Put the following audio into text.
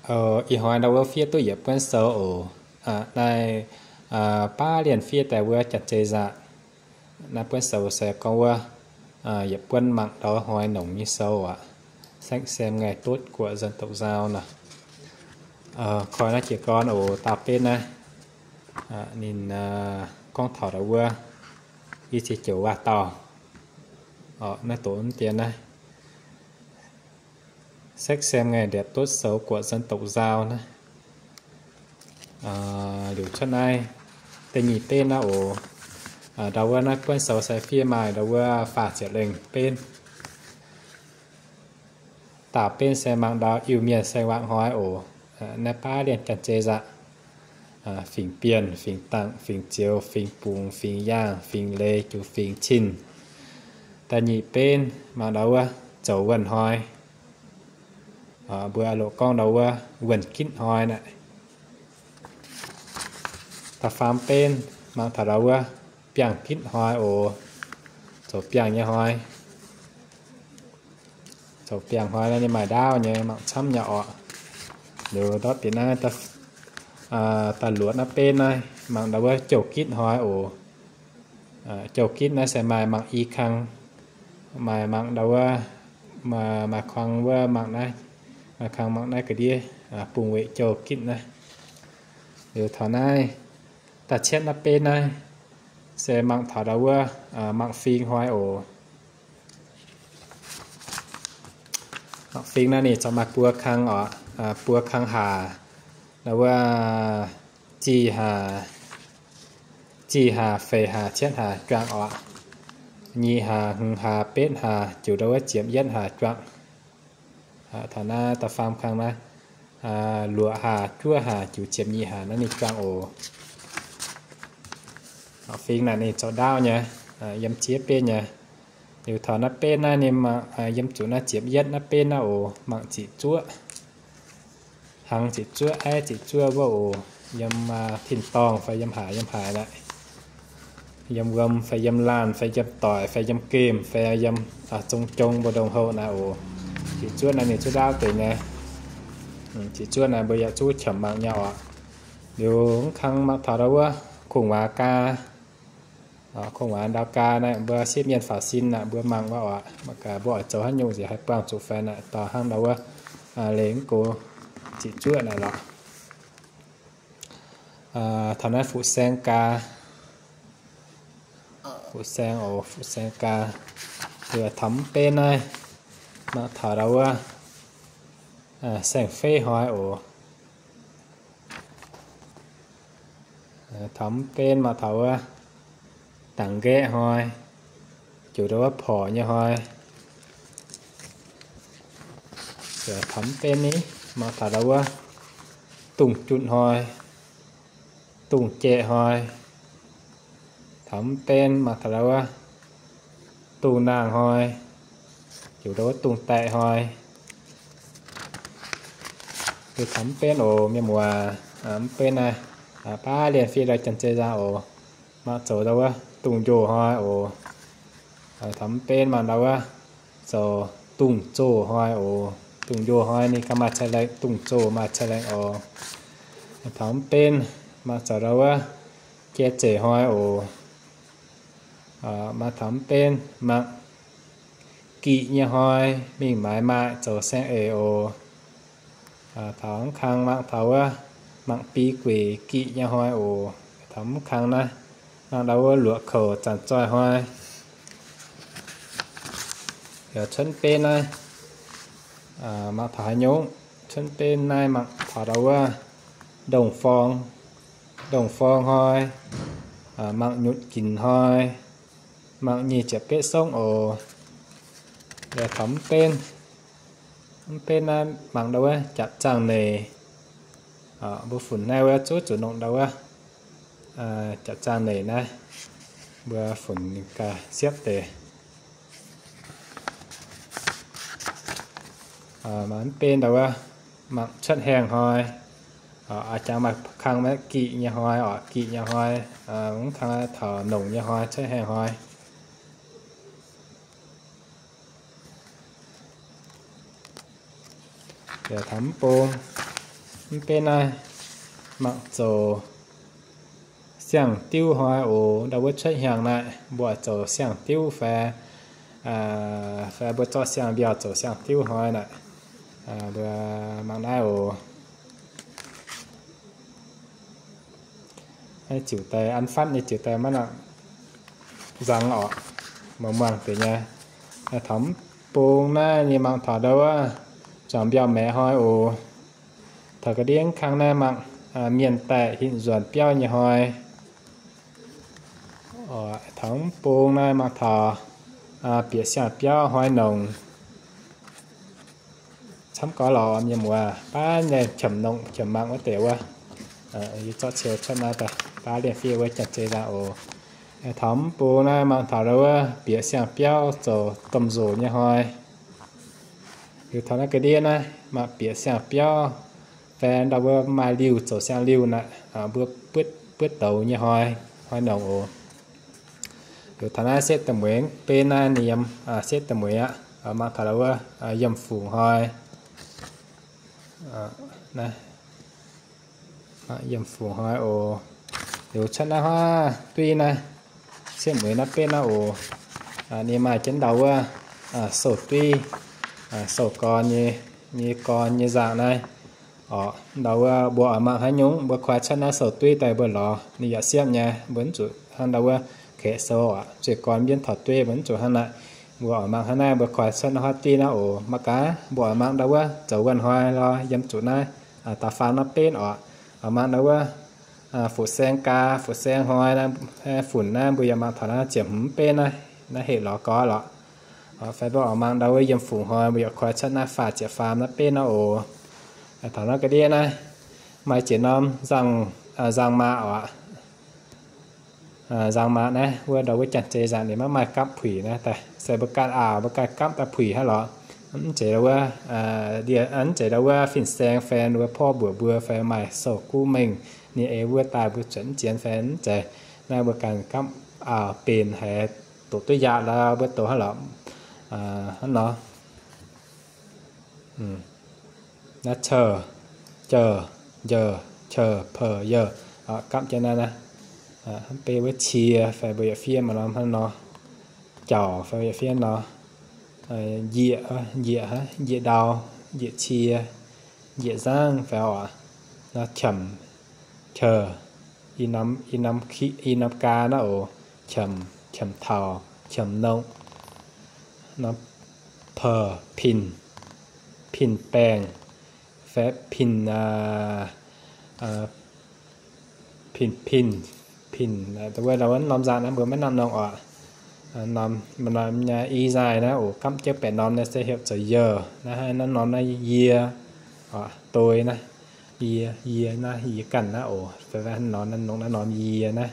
Ih hnoi ndau wuov fiev duqv yietc buonv sou oc. Naaiv baav lienh fiev daaih wuov Janx-Zei nzaatc. Naaiv buonv sou se gorngv wuov yietc buonv mangc ndau wuov hnoi nongc nyei sou aqv. Sách Xem Ngày Tốt của Dân Tộc Dao nor. Koi naaiv jiez gorn oc, daauh benv naaiv. Ninh gorngv taux ndau wuov i ciex joux waac-dauh. Naaiv doqc mv dien naaiv Sách Xem Ngày Đẹp Tốt Xấu của Dân Tộc Dao naaiv. Liuz cuotv naaiv da'nyeic benv naaiv oc. Ndau wuov naaiv buonv sou se fiev maaih ndau wuov faah ziepc lengh benv. Daauh benv se mangc ndau Iu-Mienh saeng-wangc hnoi oc. Naaiv baav lienh Janx-Zei nzaatc. Fingx Bienh, Fingx Dangc, Fingx Zioux, Fingx Bungx, Fingx Yaangh, Fingx Leiz, Jiu Fingx Cin. Da'nyeic benv mangc ndau wuov zoux wuonh hnoi. Mbuo loqc gorngv ndau wuov wuonh gitv hnoi naaiv. Da'faam benv mangc taux ndau wuov biangh gitv hnoi oc. Zoux biangh nyei hnoi. Zoux biangh hnoi naaiv ninh maaih ndaauv nyei, mangc camv nyei orqc. Liuz ndortv bieqc naaiv da'luoqc naaiv benv naaiv mangc ndau wuov jouh gitv hnoi oc. Jouh gitv naaiv se maaih mangc i kang, maaih mangc ndau wuov, maaih kuang wuov mangc naaiv, maaih kang mangc naaiv ga'ndiev, bungx-weqc jouh gitv naaiv. Liuz taux naaiv da'cietv naaiv benv naaiv se mangc taux ndau wuov mangc fing hnoi oc. Mangc fing naaiv ninh corc maaih buo kang oc, buo kang haac, ndau wuov zih haac, zih haac, feix haac, cietv haac juangc oc. Nyic haac, hmz haac, betv haac, ziouc ndau wuov ziepc yietv haac juangc. Taux naaiv da'faam kang naaiv, luoqc haac, juov haac, ziouc ziepc nyeic haac naaiv ninh juangc oc. Fing naaic ninh zoux ndaauv nyei, yiem ziex benv nyei. Liuz taux naaiv benv naaiv ninh mangc yiem zuqc naaiv ziepc yietv naaiv benv naaiv oc, mangc ziqc zuoqv. Hnangv ziqc zuoqv, aiv ziqc zuoqv wuov oc, yiem tin-dorngh fai yiem haaix yiem haaix naaic, yiem wuom fai yiem laanh fai yiem doic fai yiem gemh fai yiem zong jong mbu'ndongx houh naaic oc. Ziqc zuoqv naaiv ninh zuov ndaauv deix nyei. Ziqc zuoqv naaiv mbuo yaac zuqv qiemx mangc nyei oc. Liuz mv kang mangc taux ndau wuov kungx waac gaa, kungx waac ndau gaa naaiv mbuo sieqv mienh faaux sin naaic mbuo mangc wuov oc. Mangc gaax mbuo oix zoux haaix nyungc nziex haih buangh zuqc fai naaic, dorh hnangv ndau wuov leiz mv gox ziqc zuoqv naaic lorqc. Taux naaiv fuqv saeng gaa, fuqv saeng oc, fuqv saeng gaa. Liuz taux mv benv naaiv mangc taux ndau wuov saeng-feiv hnoi oc. Taux mv benv mangc taux wuov dangx nqaeqv hnoi, ziouc ndau wuov porc nyei hnoi. Taux mv benv ni mangc taux ndau wuov dungz jutv hnoi, dungz jaeqv hnoi. Taux mv benv mangc taux ndau wuov dungz naang hnoi, ziouc ndau wuov dungz daeqv hnoi. Taux mv benv oc mienh muoz, mv benv naaiv baav lienh fiev ndau Janx-Zei nzaangc oc. Mangc zoux ndau wuov dungz njoh hnoi oc. Taux mv benv mangc ndau wuov zoux dungz zoh hnoi oc. Dungz njoh hnoi ninh ganh maaih cai lengh, dungz zoh maaih cai lengh oc. Taux mv benv mangc zoux ndau wuov jai zeic hnoi oc. Mangc taux mv benv mangc giqv nyei hnoi, mingh maaiz maaih zoux saeng-eix oc. Taux mv kang mangc taux wuov mangc biei gueic giqv nyei hnoi oc. Taux mv kang naaiv mangc ndau wuov luoqc kouc zanc zoih hnoi. Cuotv benv naaiv mangc taux haaix nyungc? Cuotv benv naaiv mangc taux ndau wuov ndongh forng, ndongh forng hnoi, mangc nyutc ginc hnoi, mangc nyic ziepc betv songv oc. Taux mv benv, mv benv naaiv mangc ndau wuov japc zaangh neic. Mbuo funx naaiv wuov zuqc zuqc nongc ndau wuov japc zaangh neic naaiv, mbuo funx ga'siepv deix. Mv benv ndau wuov mangc cuotv haengh hnoi. Aa, jangx maaih kang maiv giqv nyei hnoi oc, giqv nyei hnoi. Mv kang taux nongc nyei hnoi, cuotv haengh hnoi. Taux mv bung, Mv benx naaiv mangc zoux siang-diuv hnoi oc. Ndau wuov cuotv hnyangx naaiv mbuo zoux siang-diuv fai, fai mbuo zorqv siang-mbiauh zoux siang-diuv hnoi naaiv, mbuo mangc naaiv oc. Ziux daaih an fatv nyei ziux daaih maiv nangc nzang oc, muangx muangx deix nyei. Taux mv bung naaiv nyei mangc taux ndau wuov juangc mbiauh maengx hnoi oc. Taux ga'ndiev kang naaiv mangc mienh daaih hinc nzuonx biauv nyei hnoi. Taux mv bung naaiv mangc taux bieqc siang-biauv hnoi nongc. Camv gorx lorqc, mienh muoz, baav nyei qiemx nongc qiemx mangc wuov deix wuov. Yie zorqv cie cuotv naaiv daaih baav lienh fiev wuov janx-zei nzangc oc. Taux mv bung naaiv mangc taux ndau wuov bieqc siang-biauv zoux domh nzoc nyei hnoi. Liuz taux naaiv ga'ndiev naaiv mangc bieqc siang-biauv fai ndau wuov maaih liuh zoux siang-liuh naaiv, mbuo buov douz nyei hnoi, hnoi nongc oc. Liuz taux naaiv setv da'mueiz, benx naaiv ninh yiem setv da'mueiz aqv. Mangc taux ndau wuov yiem fungc hnoi. Yiem fungc hnoi oc. Liuz cuotv naaiv huaav duiv naaiv, setv mueiz naaiv benv naaiv oc. Ninh maaih jienv ndau wuov sou-duiv, sou-gorn nyei, nyei gorn nyei nzangc naaiv. Orqc, ndau wuov mbuo oix mangc haaix nyungc, mbuo koi cuotv naaiv sou-duiv daaih mbuo lorz ninh yaac siepv nyei, mbuo mv zuqc hnangv ndau wuov kaeqv sou aqv, zueih gorn mbienv taux dueiv mbuo mv zuqc hnangv naaiv. Mbuo oix mangc hnangv naaiv, mbuo koi cuotv naaiv huaav duiv naaiv oc. Mangc gaax, mbuo oix mangc ndau wuov zoux wuonh hnoi lorz yiem zuqc naaiv da'faam naaiv benv orqc. Oix mangc ndau wuov fu-saeng gaa, fu-saeng hnoi, func naaiv mbuo yaac mangc taux naaiv ziepc hmz benv naaiv, naaiv hec lorz gorx lorqc. Fai mbuo oix mangc ndau wuov yiem fungc hnoi mbuo yaac koi cuotv naaiv faah ziepc faam naaiv benv naaiv oc. Taux naaiv ga'ndiev naaiv maaih jiex norm nzangc, nzangc maaz oc. Nzangc maaz naaiv wuov ndau wuov janx-zei nzangc ninh maiv maaih gapv puic naaiv daaih. Se mbuo ganh aaux mbuo ganh gapv daaih puic hnangv lorqc. Mv zeiz wuov, mv zeiz ndau wuov fin-saeng fai wuov porv mbuoqc mbuo fai maaih sou-guv mengh ninh ei wuov daaih mbuo zuotc mv zien fai mv zeiz. Naaiv mbuo ganh gapv aaux benx haiz doqc duqv yaac lorz mbuo doqc hnangv lorqc. Hnangv nor. Naaiv cou, jou, njou, cou, pou, youh. Gapv jienv naaiv naaiv. Hnangv beiv wuov cie fai mbuo yaac fiev maaih norm hnangv nor. Jauc fai mbuo yaac fiev nor. Njiec, njiec, njiec ndau, njiec cie, njiec nzangv fai oc. Nor qamc, cou, i norm, i norm ki, i norm gaa naaiv oc. Qamc, qamc taux, qamc nongh. Nor pou, pin, pin baengh, fai pin, pin, pin, pin, wuov norm nzangc naaiv mbuo maiv nangh nongh oc. Norm, norm i nzaaih naaiv oc, gapv jienv baeqc norm naaiv se heuc zoux youh. Naaiv haaix norm naaiv yie, doi naaiv, yie, yie naaiv yie ganh naaiv oc. Fai norm naaiv nongx naaiv norm yie naaiv.